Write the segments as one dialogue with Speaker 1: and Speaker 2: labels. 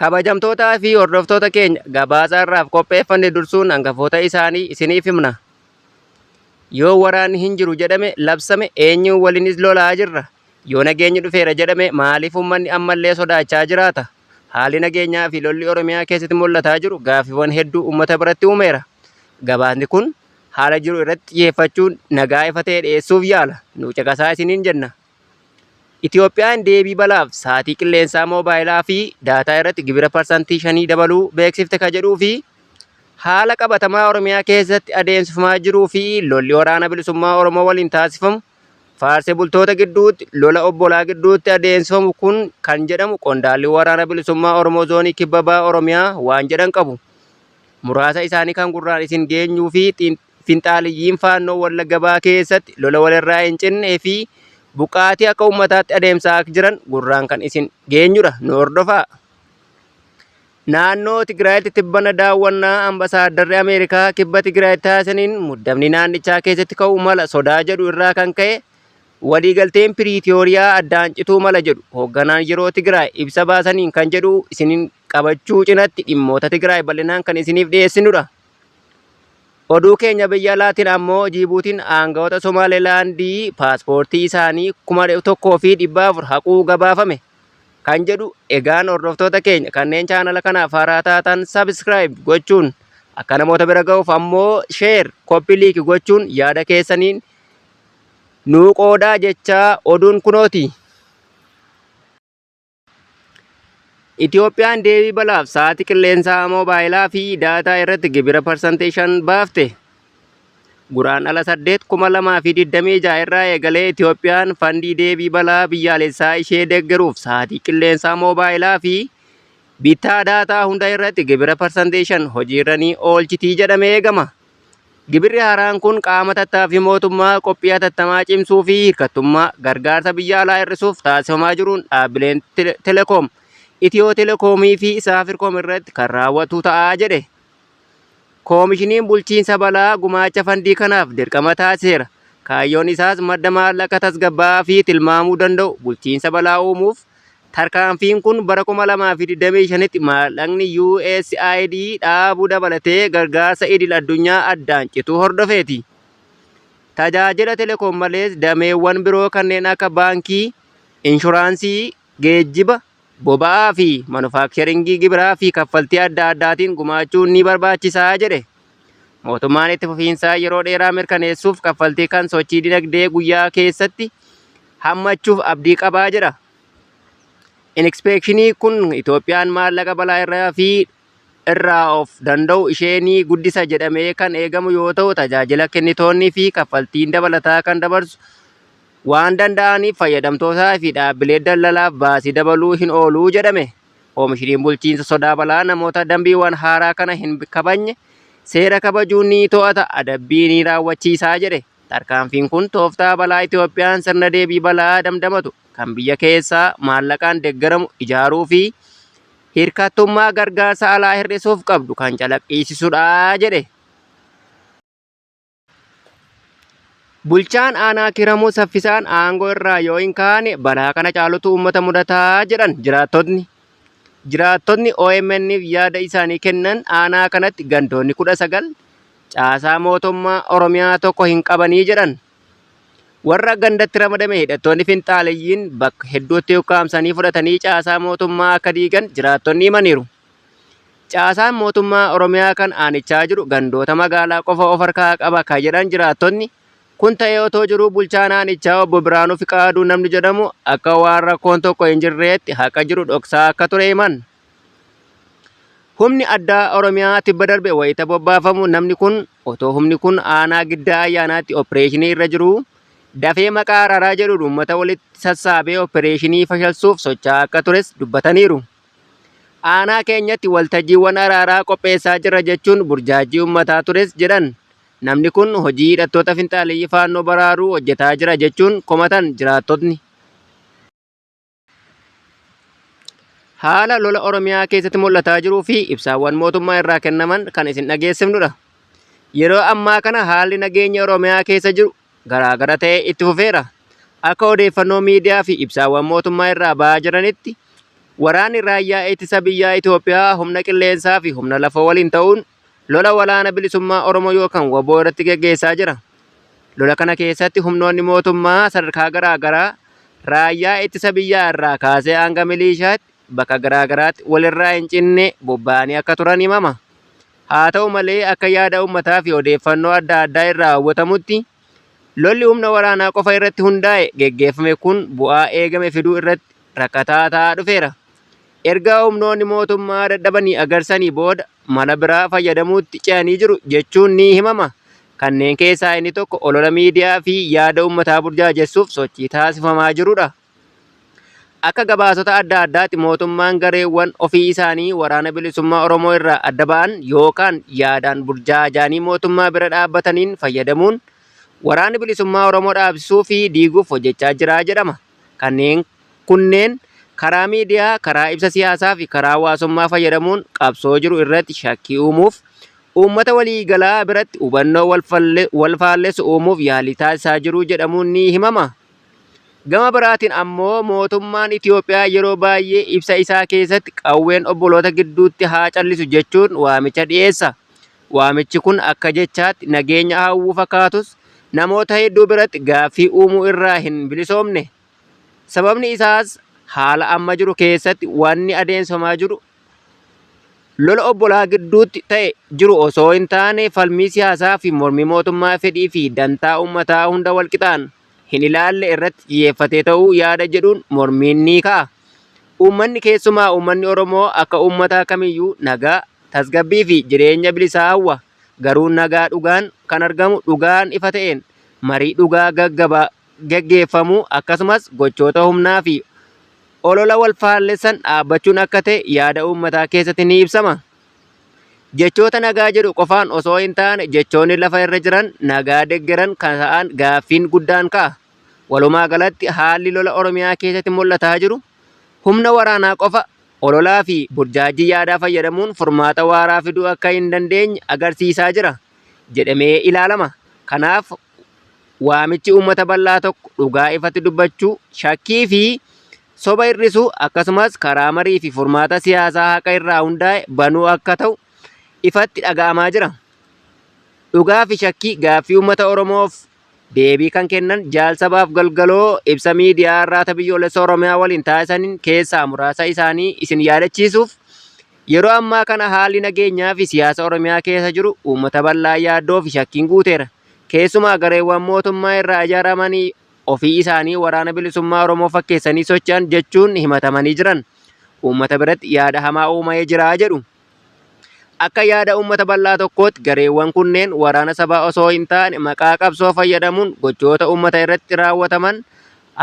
Speaker 1: Kabajamtootaa fi hordoftoota keenya gabaasa har'aaf qopheeffanne dursuun hangafoota isaanii isiniif himna. Yoo waraanni hin jiru jedhame labsame eenyuun waliinis lolaa jirra? Yoo nageenyi dhufeera jedhame maaliif uummanni ammallee sodaachaa jiraata? Haalli nageenyaa fi lolli Oromiyaa keessatti mul'ataa jiru gaaffiiwwan hedduu uummata biratti uumeera. Gabaasni kun haala jiru irratti xiyyeeffachuun nagaa ifa ta'e dhiyeessuuf yaala. Nu caqasaa isiniin jenna. Itoophiyaan deebii balaaf sa'aatii qilleensaa moobaayilaa fi daataa irratti gibira parsantii shanii dabaluu beeksifte ka jedhuu fi haala qabatamaa Oromiyaa keessatti adeemsifamaa jiruu fi lolli waraana bilisummaa Oromoo waliin taasifamu faarsee bultoota gidduutti lola obbolaa gidduutti adeemsifamu kun kan jedhamu qondaalli waraana bilisummaa Oromoo zoonii kibba baha Oromiyaa waan jedhan qabu. Muraasa isaanii kan gurraan isin geenyuu fi finxaaliyyiin faannoo Wallagga Bahaa keessatti lola walirraa hin cinnee fi buqqaatii akka uummataatti adeemsaa akka jiran gurraan kan isin geenyudha. Nu hordofaa. Naannoo Tigraayitti tibbana daawwannaa ambasaaddarri Ameerikaa kibba Tigraayitti taasisaniin muddamni naannichaa keessatti ka'uu mala sodaa jedhu irraa kan ka'e waliigalteen Piriitooriyaa addaan cituu mala jedhu hoogganaan yeroo Tigraay ibsa baasaniin kan jedhu isiniin qabachuu cinatti dhimmoota Tigraay bal'inaan kan isiniif dhiyeessinudha. Oduu keenya biyya alaatiin ammoo Jiibuutiin aangawoota Somaalilaandii paaspoortii isaanii 1,400 haquu gabaafame. Kan jedhu egaan hordoftoota keenya kanneen chaanala kanaaf haaraa taatan subscribe gochuun akka namoota bira ga'uuf ammoo share, copy link gochuun yaada keessaniin nuu qoodaa jechaa oduun kunooti. Itoophiyaan deebii balaaf sa'aatii qilleensaa moobaayilaa fi daataa irratti gibira parsantii 5 baafte. Guraandhala 8, 2026 irraa eegalee Itoophiyaan fandii deebii balaa biyyaalessaa ishee deeggaruuf sa'aatii qilleensaa moobaayilaa fi bittaa daataa hunda irratti gibira parsantii 5 hojiirra ni oolchitii jedhamee eegama. Gibirri haaraan kun qaama tattaaffii mootummaa qophii hatattamaa cimsuu fi hirkattummaa gargaarsa biyya alaa hir'isuuf taasifamaa jiruun dhaabbileen telekoom Itiyoo Telekoomii fi Saafirkoom irratti kan raawwatu ta'a jedhe. Koomishiniin bulchiinsa balaa gumaacha fandii kanaaf dirqama taasiseera. Kaayyoon isaas madda maallaqa tasgabbaa'aa fi tilmaamuu danda'u bulchiinsa balaa uumuuf Tarkaanfiin kun bara 2025tti maallaqni USAID dhaabuu dabalatee gargaarsa idil addunyaa addaan cituu hordofeeti. Tajaajila telekoom malees dameewwan biroo kanneen akka baankii, inshuraansii, geejjiba, boba'aa fi manufaakcharingii gibiraa fi kaffaltii adda addaatiin gumaachuun ni barbaachisaa jedhe. Mootummaan itti fufiinsaa yeroo dheeraa mirkaneessuuf kaffaltii kan sochii dinagdee guyyaa keessatti hammachuuf abdii qabaa jedha. Inispeekshinii kun Itoophiyaan maallaqa balaa irraa fi irraa of danda'u ishee ni guddisa jedhamee kan eegamu yoo ta'u tajaajila kennitoonni fi kaffaltiin dabalataa kan dabarsu waan danda'aniif fayyadamtootaa fi dhaabbilee daldalaaf baasii dabaluu hin oolu jedhame. Koomishiniin bulchiinsa sodaa balaa namoota dambiiwwan haaraa kana hin kabajne seera kabajuun ni to'ata adabbii ni raawwachiisaa jedhe. Tarkaanfiin kun tooftaa balaa Itoophiyaan sirna deebii balaa damdamatu kan biyya keessaa maallaqaan deeggaramu ijaaruu fi hirkattummaa gargaarsa alaa hir'isuuf qabdu kan calaqqisiisudha jedhe. Bulchaan aanaa Kiramuu saffisaan aangoo irraa yoo hin kaane balaa kana caalutu uummata mudataa jedhan jiraattotni. Jiraattotni OMN'f yaada isaanii kennan aanaa kanatti gandoonni 19 caasaa mootummaa Oromiyaa tokko hin qabanii jedhan. Warra gandatti ramadame hidhattoonni finxaaleyyiin bakka hedduutti ukkaamsanii fudhatanii caasaa mootummaa akka diigan jiraattonni himaniiru. Caasaan mootummaa Oromiyaa kan aanichaa jiru gandoota magaalaa qofa of harkaa qaba kan jedhan jiraattonni, kun ta'ee otoo jiruu bulchaan aanichaa obbo Biraanuu Fiqaaduu namni jedhamu akka waan rakkoon tokko hin jirreetti haqa jiru dhoksaa akka ture himan. Humni addaa Oromiyaa tibba darbe wayita bobbaafamu namni kun otoo humni kun aanaa Giddaa Ayyaanaatti oppireeshinii irra jiruu dafee maqaa araaraa jedhuun uummata walitti sassaabee oppireeshinii fashalsuuf socho'aa akka tures dubbataniiru. Aanaa keenyatti waltajjiiwwan araaraa qopheessaa jirra jechuun burjaajii uummataa tures jedhan. Namni kun hojii hidhattoota finxaaleyyii faannoo baraaruu hojjetaa jira jechuun komatan jiraattotni. Haala lola Oromiyaa keessatti mul'ataa jiruu fi ibsaawwan mootummaa irraa kennaman kan isin dhageessifnudha. Yeroo ammaa kana haalli nageenya Oromiyaa keessa jiru garaagara ta'ee itti fufeera. Akka odeeffannoo miidiyaa fi ibsaawwan mootummaa irraa ba'aa jiranitti Waraanni Raayyaa Ittisa Biyyaa Itoophiyaa humna qilleensaa fi humna lafoo waliin ta'uun lola Walaana Bilisummaa Oromoo yookan wbo irratti geggeessaa jira. Lola kana keessatti humnoonni mootummaa sadarkaa garaa garaa Raayyaa Ittisa Biyyaa irraa kaasee hanga miliishaatti bakka garaa garaatti walirraa hin cinne bobba'anii akka turan himama. Haa ta'u malee akka yaada uummataa fi odeeffannoo adda addaa irraa hubatamutti lolli humna waraanaa qofa irratti hundaa'e geggeeffame kun bu'aa eegame fiduu irratti rakkataa ta'aa dhufeera. Erga humnoonni mootummaa dadhabanii agarsanii booda mala biraa fayyadamuutti ce'anii jiru jechuun ni himama. Kanneen keessaa inni tokko olola miidiyaa fi yaada uummataa burjaajessuuf sochii taasifamaa jirudha. Akka gabaasota adda addaatti mootummaan gareewwan ofii isaanii Waraana Bilisummaa Oromoo irraa adda ba'an yookaan yaadaan burjaaja'anii mootummaa bira dhaabbataniin fayyadamuun Waraana Bilisummaa Oromoo dhaabsisuu fi diiguuf hojjechaa jira jedhama. Kanneen kunneen karaa miidiyaa, karaa ibsa siyaasaa fi karaa hawaasummaa fayyadamuun qabsoo jiru irratti shakkii uumuuf uummata waliigalaa biratti hubannoo wal faallessu uumuuf yaalii taasisaa jiru jedhamuun ni himama. Gama biraatiin ammoo mootummaan Itoophiyaa yeroo baay'ee ibsa isaa keessatti qawween obboloota gidduutti haa callisu jechuun waamicha dhiyeessa. Waamichi kun akka jechaatti nageenya hawwuu fakkaatus namoota hedduu biratti gaaffii uumuu irraa hin bilisoomne. Sababni isaas haala amma jiru keessatti wanni adeemsifamaa jiru lola obbolaa gidduutti ta'e jiru osoo hin taane falmii siyaasaa fi mormii mootummaa fedhii fi dantaa uummataa hunda walqixaan hin ilaalle irratti xiyyeeffatee ta'uu yaada jedhuun mormiin ni ka'a. Uummanni keessumaa uummanni Oromoo akka uummataa kamiyyuu nagaa, tasgabbii fi jireenya bilisaa hawwa. Garuu nagaa dhugaan kan argamu dhugaan ifa ta'een marii dhugaa gaggeeffamuu akkasumas gochoota humnaa fi olola wal faallessan dhaabbachuun akka ta'e yaada uummataa keessatti ni ibsama. Jechoota nagaa jedhu qofaan osoo hin taane jechoonni lafa irra jiran nagaa deggeran kan ta'an gaaffiin guddaan ka'a. Walumaa galatti haalli lola Oromiyaa keessatti mul'ataa jiru humna waraanaa qofa ololaa fi burjaajjii yaadaa fayyadamuun furmaata waaraa fiduu akka hin dandeenye agarsiisaa jira jedhamee ilaalama. Kanaaf waamichi uummata bal'aa tokko dhugaa ifatti dubbachuu, shakkii fi soba hir'isuu akkasumas karaa marii fi furmaata siyaasaa haqa irraa hundaa'e banuu akka ta'u ifatti dhaga'amaa jira. Dhugaa fi shakkii gaaffii uummata Oromoof deebii kan kennan Jaal Sabaaf Galgaloo ibsa miidiyaa Arraata Biyyoolessa Oromiyaa waliin taasisaniin keessaa muraasa isaanii isin yaadachiisuuf yeroo ammaa kana haalli nageenyaa fi siyaasa Oromiyaa keessa jiru uummata bal'aa yaaddoo fi shakkiin guuteera. Keessumaa gareewwan mootummaa irraa ijaaramanii ofii isaanii Waraana Bilisummaa Oromoo fakkeessanii socho'an jechuun himatamanii jiran. Uummata biratti yaada hamaa uumamee jira jedhu. Akka yaada uummata bal'aa tokkootti gareewwan kunneen waraana sabaa osoo hin taane maqaa qabsoo fayyadamuun gochoota uummata irratti raawwataman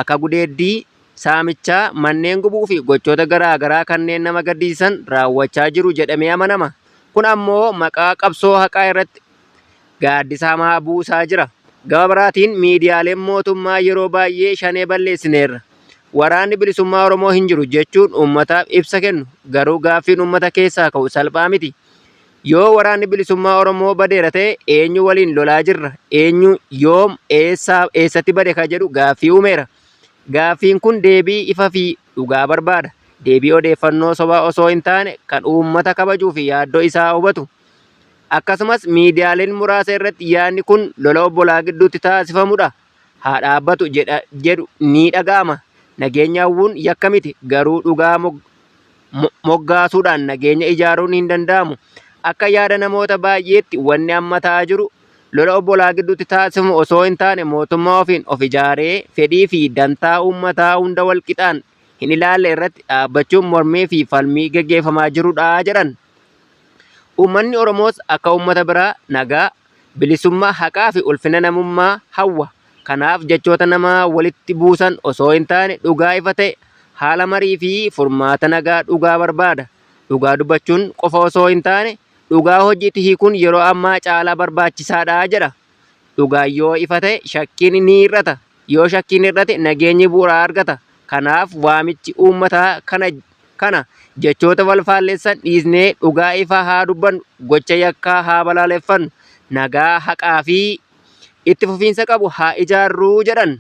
Speaker 1: akka gudeeddii, saamichaa, manneen gubuu fi gochoota garaa garaa kanneen nama gaddisiisan raawwachaa jiru jedhamee amanama. Kun ammoo maqaa qabsoo haqaa irratti gaaddisa hamaa buusaa jira. Gama biraatiin miidiyaaleen mootummaa yeroo baay'ee shanee balleessineerra, waraanni bilisummaa Oromoo hin jiru jechuun uummataaf ibsa kennu. Garuu gaaffiin uummata keessaa ka'u salphaa miti. Yoo waraanni bilisummaa Oromoo badeera ta'e eenyu waliin lolaa jirra? Eenyu, yoom, eessaa, eessatti bade ka jedhu gaaffii uumeera. Gaaffiin kun deebii ifa fi dhugaa barbaada. Deebii odeeffannoo sobaa osoo hin taane kan uummata kabajuu fi yaaddoo isaa hubatu. Akkasumas miidiyaaleen muraasa irratti yaadni kun lola obbolaa gidduutti taasifamudha haa dhaabbatu jedha jedhu ni dhaga'ama. Nageenya hawwuun yakka miti, garuu dhugaa moggaasuudhaan nageenya ijaaruun hin danda'amu. Akka yaada namoota baay'eetti wanni amma ta'aa jiru lola obbolaa gidduutti taasifamu osoo hin taane mootummaa ofiin of ijaaree fedhii fi dantaa uummataa hunda walqixaan hin ilaalle irratti dhaabbachuun mormii fi falmii gaggeeffamaa jirudha jedhan. Uummanni Oromoos akka uummata biraa nagaa, bilisummaa, haqaa fi ulfina namummaa hawwa. Kanaaf jechoota nama walitti buusan osoo hin taane dhugaa ifa ta'e, haala marii fi furmaata nagaa dhugaa barbaada. Dhugaa dubbachuun qofa osoo hin taane dhugaa hojiitti hiikuun yeroo ammaa caalaa barbaachisaadha jedha. Dhugaan yoo ifa ta'e shakkiin ni hir'ata. Yoo shakkiin hir'ate nageenyi bu'uura argata. Kanaaf waamichi uummataa kana kana jechoota wal faallessan dhiisnee dhugaa ifaa haa dubbannu, gocha yakkaa haa balaaleffannu, nagaa haqaa fi itti fufiinsa qabu haa ijaarru jedhan.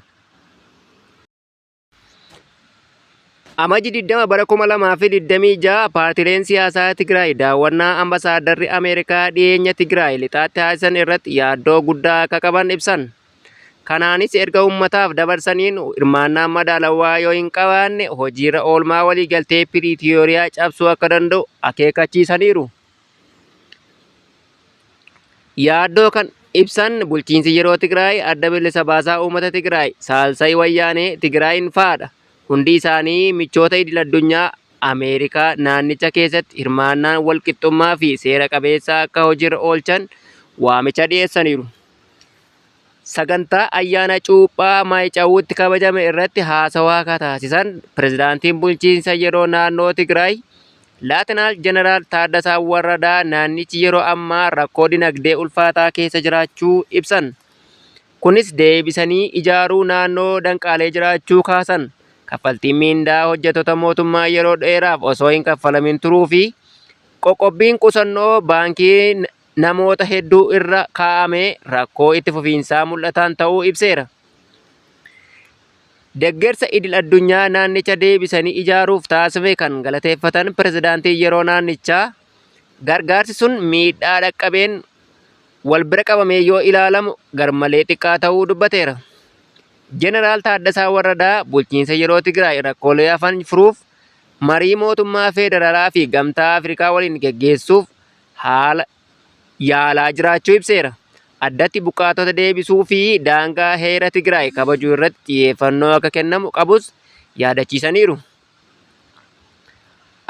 Speaker 1: Amajji 20 bara 2026 paartileen siyaasaa Tigraay daawwannaa ambasaadarri Ameerikaa dhiyeenya Tigraay lixaatti taasisan irratti yaaddoo guddaa akka qaban ibsan. Kanaanis erga uummataaf dabarsaniin hirmaannaan madaalawaa yoo hin qabaanne hojiirra oolmaa waliigaltee Piriitooriyaa cabsuu akka danda'u akeekkachiisaniiru. Yaaddoo kan ibsan bulchiinsi yeroo Tigraay, Adda Bilisa Baasaa Uummata Tigraay, Saalsayi Wayyaanee Tigraayin fa'adha. Hundi isaanii michoota idil-addunyaa Ameerikaa naannicha keessatti hirmaannaan walqixxummaa fi seera qabeessa akka hojiirra oolchan waamicha dhiyeessaniiru. Sagantaa ayyaana Cuuphaa Maayicawutti kabajame irratti haasawaa ka taasisan pirezidaantiin bulchiinsa yeroo naannoo Tigraay Laatinaal Jeneraal Taaddasaa Warradaa naannichi yeroo ammaa rakkoo dinagdee ulfaataa keessa jiraachuu ibsan. Kunis deebisanii ijaaruu naannoo danqaalee jiraachuu kaasan. Kaffaltiin miindaa hojjettoota mootummaa yeroo dheeraaf osoo hin kaffalamin turuu fi qoqqobbiin qusannoo baankii namoota hedduu irra kaa'ame rakkoo itti fufiinsaa mul'ataan ta'uu ibseera. Deggersa idil addunyaa naannicha deebisanii ijaaruuf taasifame kan galateeffatan pirezidaantiin yeroo naannichaa gargaarsi sun miidhaa dhaqqabeen wal bira qabamee yoo ilaalamu garmalee xiqqaa ta'uu dubbateera. Jeneraal Taaddasaa Warradaa bulchiinsa yeroo Tigraay rakkoolee hafan furuuf marii mootummaa feederaalaa fi gamtaa Afrikaa waliin geggeessuuf haala yaalaa jiraachuu ibseera. Addatti buqqaatota deebisuu fi daangaa heera Tigraay kabajuu irratti xiyyeeffannoo akka kennamu qabus yaadachiisaniiru.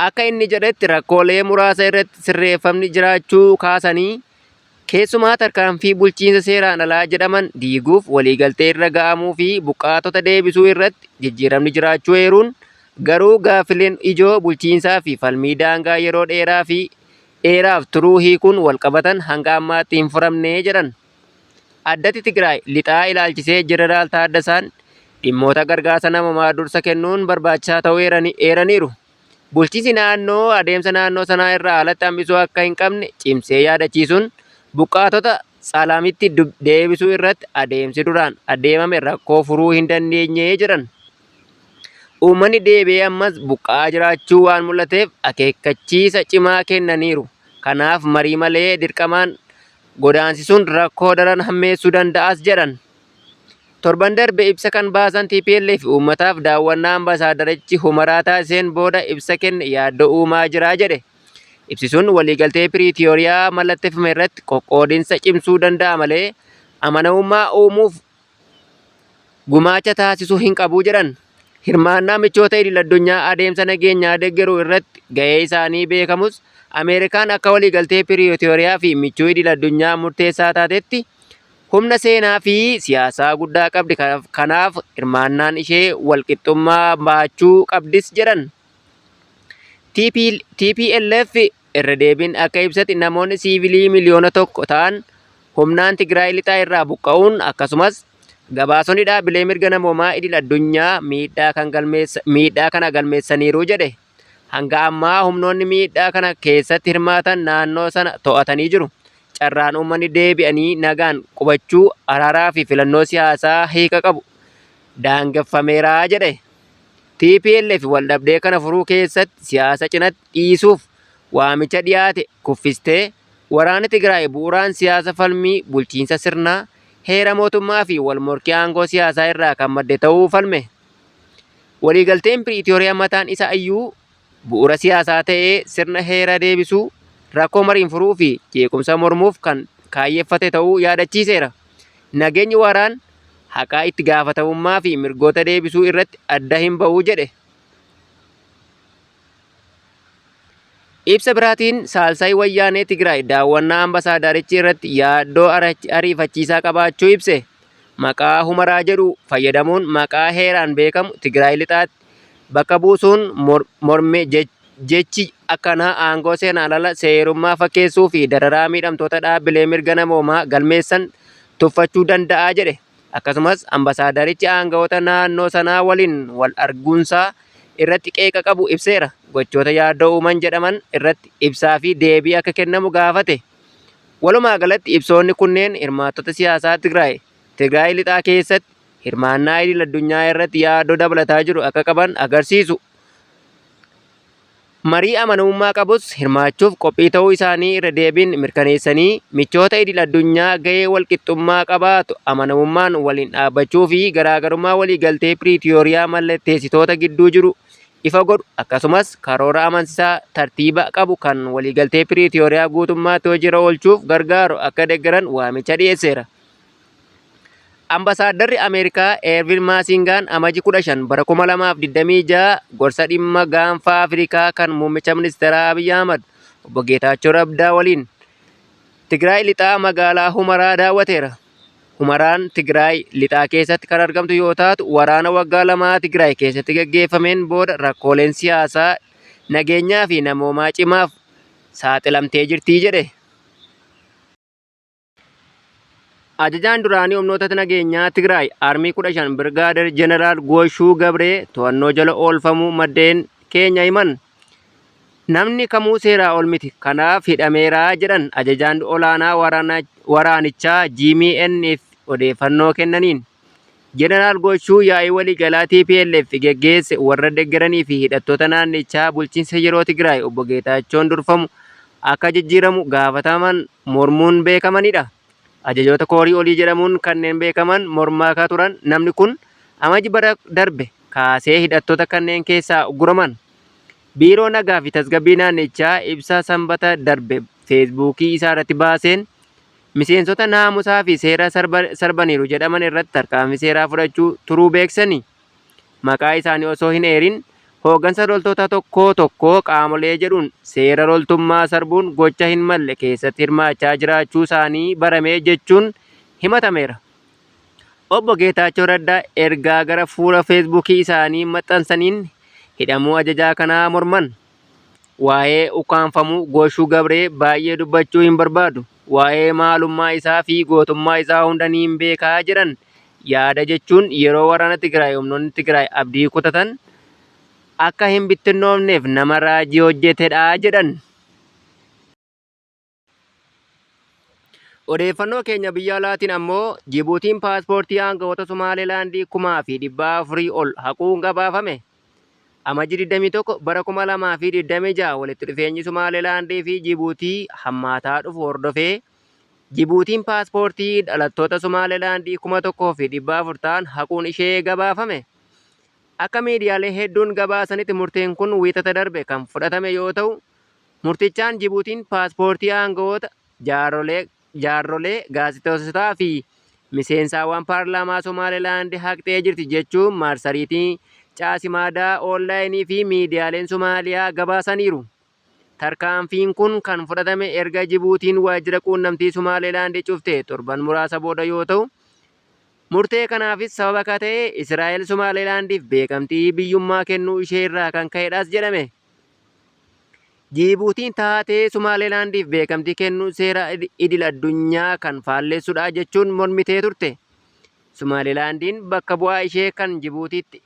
Speaker 1: Akka inni jedhetti rakkoolee muraasa irratti sirreeffamni jiraachuu kaasanii keessumaa tarkaanfii bulchiinsa seeraan alaa jedhaman diiguuf waliigaltee irra ga'amuu fi buqqaatota deebisuu irratti jijjiiramni jiraachuu eeruun garuu gaaffileen ijoo bulchiinsaa fi falmii daangaa yeroo dheeraa fi dheeraaf turuu hiikuun walqabatan hanga ammaatti hin furamne jedhan. Addatti Tigraay lixaa ilaalchisee Jeneraal Taaddasaan dhimmoota gargaarsa namoomaa dursa kennuun barbaachisaa ta'uu eeraniiru. Bulchiinsi naannoo adeemsa naannoo sanaa irraa alatti hambisuu akka hin qabne cimsee yaadachiisuun buqqaatota Tsalamitti deebisuu irratti adeemsi duraan adeemame rakkoo furuu hin dandeenye jedhan. Uummanni deebi'ee ammas buqqa'aa jiraachuu waan mul'ateef akeekkachiisa cimaa kennaniiru. Kanaaf marii malee dirqamaan godaansisuun rakkoo daran hammeessuu danda'as jedhan. Torban darbe ibsa kan baasan tplf uummataaf daawwannaa ambasaaddarichi Humaraa taasiseen booda ibsa kenne yaaddoo uumaa jira jedhe. Ibsi sun waliigaltee Piriitooriyaa mallatteffame irratti qoqqoodinsa cimsuu danda'a malee amanamummaa uumuuf gumaacha taasisuu hin qabu jedhan. Hirmaannaa michoota idil-addunyaa adeemsa nageenyaa deggeruu irratti gahee isaanii beekamus Ameerikaan akka waliigaltee Piriitooriyaa fi michuu idil-addunyaa murteessaa taatetti humna seenaa fi siyaasaa guddaa qabdi kanaaf hirmaannaan ishee walqixxummaa baachuu qabdis jedhan. TPLF irra deebiin akka ibsetti namoonni siivilii miliyoona 1 ta'an humnaan Tigraay lixaa irraa buqqa'uun akkasumas gabaasonni dhaabbilee mirga namoomaa idil addunyaa miidhaa kan galmeessa miidhaa kana galmeessaniiru jedhe. Hanga ammaa humnoonni miidhaa kana keessatti hirmaatan naannoo sana to'atanii jiru. Carraan uummanni deebi'anii nagaan qubachuu, araaraa fi filannoo siyaasaa hiika qabu daangeffameera jedhe. Tplf waldhabdee kana furuu keessatti siyaasa cinatti dhiisuuf waamicha dhiyaate kuffistee, waraana Tigraay bu'uuraan siyaasa falmii bulchiinsa sirnaa, heera mootummaa fi walmorkii aangoo siyaasaa irraa kan madde ta'uu falme. Waliigalteen Piriitooriyaa mataan isaa iyyuu bu'uura siyaasaa ta'ee sirna heera deebisuu, rakkoo mariin furuu fi jeequmsa mormuuf kan kaayyeffate ta'uu yaadachiiseera. Nageenyi waaraan haqaa itti gaafatamummaa fi mirgoota deebisuu irratti adda hin ba'u jedhe. Ibsa biraatiin Saalsaay Wayyaanee Tigraay daawwannaa ambasaadarichi irratti yaaddoo ariifachiisaa qabaachuu ibse. Maqaa Humaraa jedhu fayyadamuun maqaa heeraan beekamu Tigraay Lixaatti bakka buusuun morme jechi akkanaa aangoo seeraan ala seerummaa fakkeessuu fi dararaa miidhamtoota dhaabbilee mirga namoomaa galmeessan tuffachuu danda'a jedhe. Akkasumas ambasaadarichi aanga'oota naannoo sanaa waliin wal arguunsaa irratti qeeqa qabu ibseera. Gochoota yaaddoo uuman jedhaman irratti ibsaa fi deebii akka kennamu gaafate. Walumaa galatti ibsoonni kunneen hirmaattota siyaasaa Tigraay, Tigraay lixaa keessatti hirmaannaa idil addunyaa irratti yaaddoo dabalataa jiru akka qaban agarsiisu. Marii amanamummaa qabus hirmaachuuf qophii ta'uu isaanii irra deebiin mirkaneessanii, michoota idil-addunyaa gahee walqixxummaa qabaatu amanamummaan waliin dhaabbachuu fi garaagarummaa waliigaltee Piriitooriyaa mallatteessitoota gidduu jiru ifa godhu akkasumas karoora amansiisaa tartiiba qabu kan waliigaltee Piriitooriyaa guutummaatti hojiirra oolchuuf gargaaru akka deggeran waamicha dhiyeesseera. Ambasaaddarri Ameerikaa Eervin Maasingaan Amaji 15 bara 2026 gorsa dhimma gaanfa Afrikaa kan muummicha ministeeraa Abiy Ahmad obbo Geetaachoo Raddaa waliin Tigraay lixaa magaalaa Humaraa daawwateera. Humaraan Tigraay lixaa keessatti kan argamtu yoo taatu waraana waggaa lamaa Tigraay keessatti gaggeeffameen booda rakkooleen siyaasaa, nageenyaa fi namoomaa cimaaf saaxilamtee jirti jedhe. Ajajaan duraanii humnoota nageenyaa Tigraay Armii 15 Birgaader Jeneraal Gooshuu Gabree to'annoo jala oolfamuu maddeen keenya himan. Namni kamuu seeraa ol miti, kanaaf hidhameera jedhan ajajaan olaanaa waraanichaa GMN'f odeeffannoo kennaniin. Jeneraal Goshuu yaa'ii waliigalaa tplf geggeesse warra deggeranii fi hidhattoota naannichaa bulchiinsa yeroo Tigraay obbo Geetaachoon durfamu akka jijjiiramu gaafataman mormuun beekamanidha. Ajajoota koorii olii jedhamuun kanneen beekaman mormaa ka turan namni kun Amaji bara darbe kaasee hidhattoota kanneen keessaa ugguraman. Biiroo Nagaa fi Tasgabbii naannichaa ibsa Sanbata darbe Feesbuukii isaarratti baaseen Miseensota naamusaa fi seera sarbaniiru jedhaman irratti tarkaanfii seeraa fudhachuu turuu beeksisani. Maqaa isaanii osoo hin eerin hooggansa loltoota tokkoo tokkoo qaamolee jedhuun seera loltummaa sarbuun gocha hin malle keessatti hirmaachaa jiraachuu isaanii baramee jechuun himatameera. Obbo Geetaachoo Raddaa ergaa gara fuula Feesbuukii isaanii maxxansaniin hidhamuu ajajaa kanaa morman. Waa'ee ukkaamfamuu Goshuu Gabree baay'ee dubbachuu hin barbaadu. Waa'ee maalummaa isaa fi gootummaa isaa hunda niin beeka jedhan. Yaada jechuun yeroo waraana Tigraay humnoonni Tigraay abdii kutatan akka hin bittinnoofneef nama raajii hojjetedha jedhan. Odeeffannoo keenya biyya alaatiin ammoo Jibuutiin paaspoortii aangawoota Somaalilaandii 4,400 ol haquun gabaafame. Amajjii 21 bara 2026 walitti dhufeenyi Somaalilaandii fi Jibuutii hammaataa dhufu hordofee Jibuutiin paaspoortii dhalattoota Somaalilaandii 1,400 ta'an haquun ishee gabaafame. Akka miidiyaalee hedduun gabaasanitti murteen kun Wiixata darbe kan fudhatame yoo ta'u, Murtichaan Jibuutiin paaspoortii aanga'oota, jaarrolee, gaazexeessotaa fi miseensaawwan paarlaamaa Somaalilaand haqxee jirti jechuun maarsariitii Caasimaadaa Oonlaayinii fi miidiyaaleen Somaaliyaa gabaasaniiru. Tarkaanfiin kun kan fudhatame erga Jibuutiin waajjira quunnamtii Somaalilaand cufte torban muraasa booda yoo ta'u, murtee kanaafis sababa ka ta'e Israa'el Somaalilaandiif beekamtii biyyummaa kennuu ishee irraa kan ka'edhas jedhame. Jiibuutiin taatee Sumaaleelaandiif beekamtii kennuu seera idil-addunyaa kan faalleessudha jechuun mormitee turte. Sumaaleelaandiin bakka bu'aa ishee kan Jibuutiitti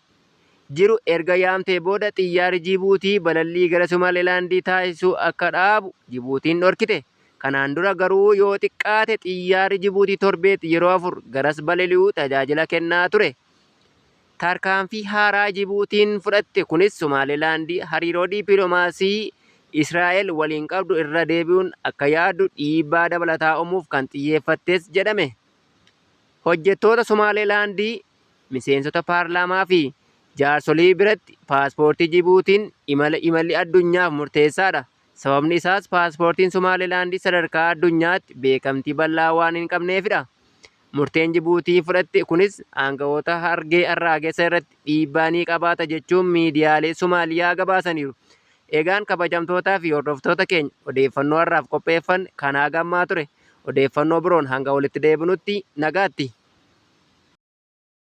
Speaker 1: jiru erga yaamtee booda xiyyaarri Jibuutii balallii gara Sumaaleelaandii taasisu akka dhaabu Jibuutiin dhorkite. Kanaan dura garuu yoo xiqqaate xiyyaarri Jibuutii torbeetti yeroo afur garas balali'u tajaajila kennaa ture. Tarkaanfii haaraa Jibuutiin fudhatte kunis Somaalilaand hariiroo dippiloomaasii Israa'el waliin qabdu irra deebi'uun akka yaaddu dhiibbaa dabalataa uumuuf kan xiyyeeffattes jedhame. Hojjettoota Somaalilaand, miseensota paarlaamaa fi jaarsolii biratti paaspoortii Jibuutiin imala imalli addunyaaf murteessaadha. Sababni isaas paaspoortiin Somaalilaand sadarkaa addunyaatti beekamtii bal'aa waan hin qabneefidha. Murteen Jibuutii fudhatte kunis aanga'oota Hargee Arraagessa irratti dhiibbaa ni qabaata jechuun miidiyaalee Somaaliyaa gabaasaniiru. Egaan kabajamtootaa fi hordoftoota keenya odeeffannoo har'aaf qopheeffanne kan haga ammaa ture. Odeeffannoo biroon hanga walitti deebinutti nagaatti.